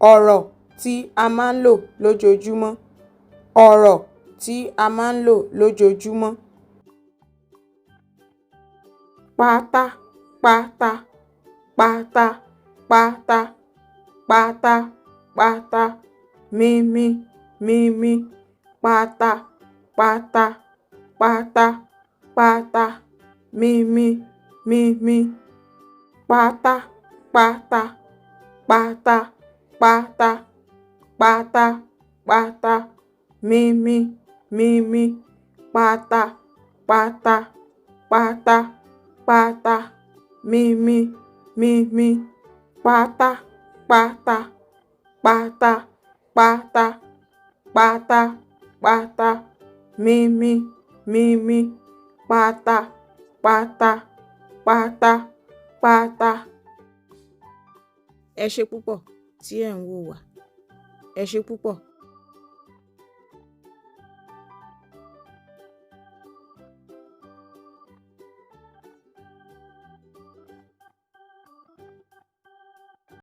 Ọ̀rọ̀ tí a máa ń lò lójoojúmọ́. Ọ̀rọ̀ tí a máa ń lò lójoojúmọ́. Pátá pátá, pátá pátá, pátá pátá, mímí mímí, pátá pátá, pátá pátá, mímí mímí, pátá pátá, pátá pátá, pátá pátá, mímí mímí, pátá pátá, pátá pátá, mímí mímí, pátá pátá, pátá pátá, pátá pátá, mímí mímí, pátá pátá, pátá pátá. Ẹ ṣé púpọ̀ tí ẹ̀ ń wò wá. Ẹ ṣé púpọ̀.